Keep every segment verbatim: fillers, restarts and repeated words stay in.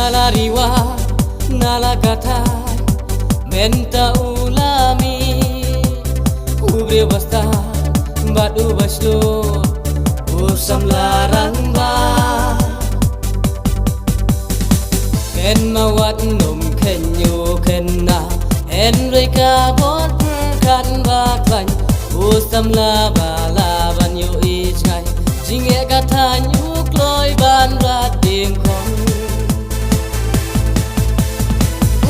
Na la riwa, na la katai, mynta u la mih, u briew ba stad bad u ba shlur, u samla rangbah. Kynmaw wat nym kheiñ u khynnah, hynrei ka bor pyrkhat ba khlaiñ, u samla ba lah ban ïohi jngai, jingeh ka thaiñ u kloi ban rat diengkhong.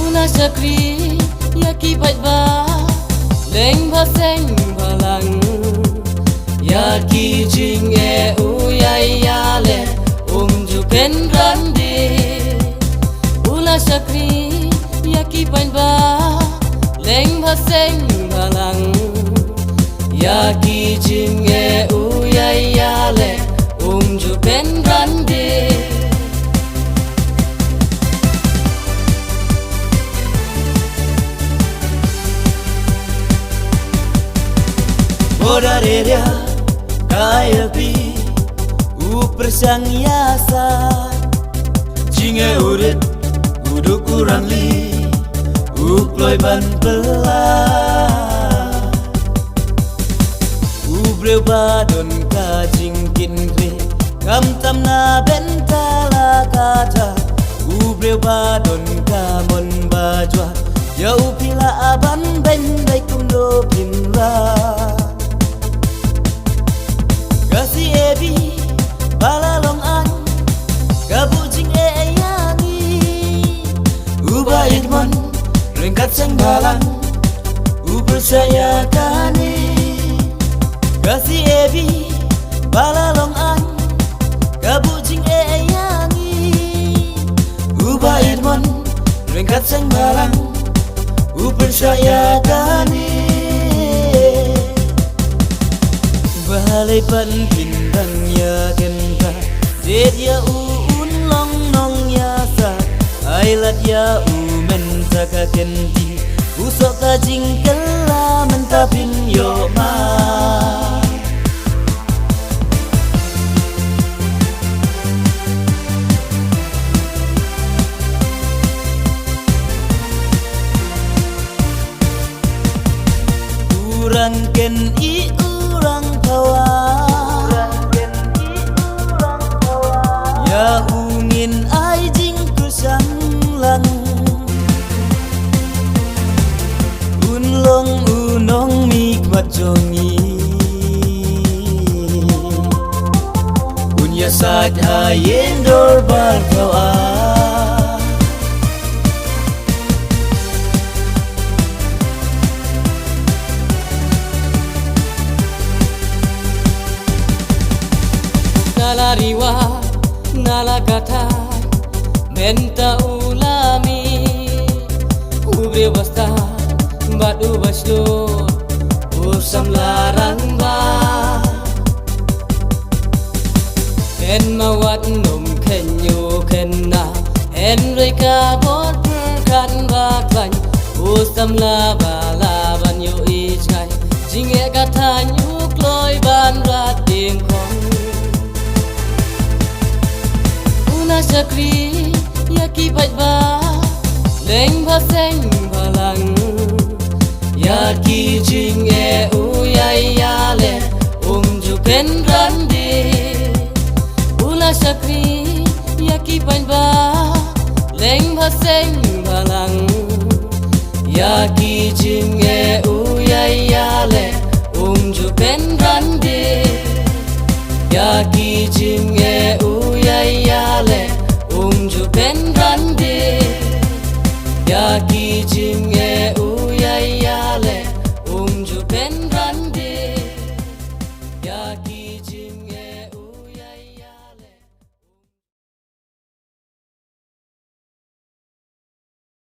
U la shakri ïa ki paidbah, leng bha seng bha lang, ïa ki jingeh u ïai ïaleh, um ju kynran de. U la shakri ïa ki paidbah, leng bha seng bha lang, ïa ki jingeh u ïai ïaleh, um ju kynran de. Border area ka I L P, u pyrshang ïa sa, jingeh u rit, u duk u rangli, u kloi ban pynlah. U briew ba don ka jingkitkhlieh, khamtam na bynta la katta, u briew ba don ka mon ba jwat, ïa u phi lah ban beiñ beit kumno phin rah. Ka C A B ba la long aiñ, ka buh jingeh ïa ngi. U Bah Edmond ryngkat seng bhalang, u pyrshah ïa kane. Ka C A B ba la long aiñ, ka buh jingeh ïa ngi. U Bah Edmond ryngkat seng bhalang, u pyrshah ïa kane. Balei pat phin dang ïa kynta, thied ïa u un long nongïasaid. Ai lad ïa u mynta ka kynti, u soh ka jingkylla mynta phin ïoh ma. U rang kynnoh, u rang thawa, ïa u ngin ai jingkyrshan lang. Un long u nongmihkhmat jong ngi, un ïasaid ha ïing dorbar thawa. Na la riwa, na la katai, mynta u la mih, u briew ba stad bad u ba shlur, u samla rangbah. Kynmaw wat nym kheiñ u khynnah, hynrei ka bor pyrkhat ba khlaiñ, u samla ba lah ban ïohi jngai, jingeh ka thaiñ u kloi ban rat diengkhong. U la shakri ïa ki paidbah, leng bha seng bha lang, ïa ki jingeh u ïai ïaleh, um ju kynran de. U la shakri ïa ki paidbah, leng bha seng bha lang, ïa ki jingeh u ïai ïaleh, um ju kynran de. Ïa ki jing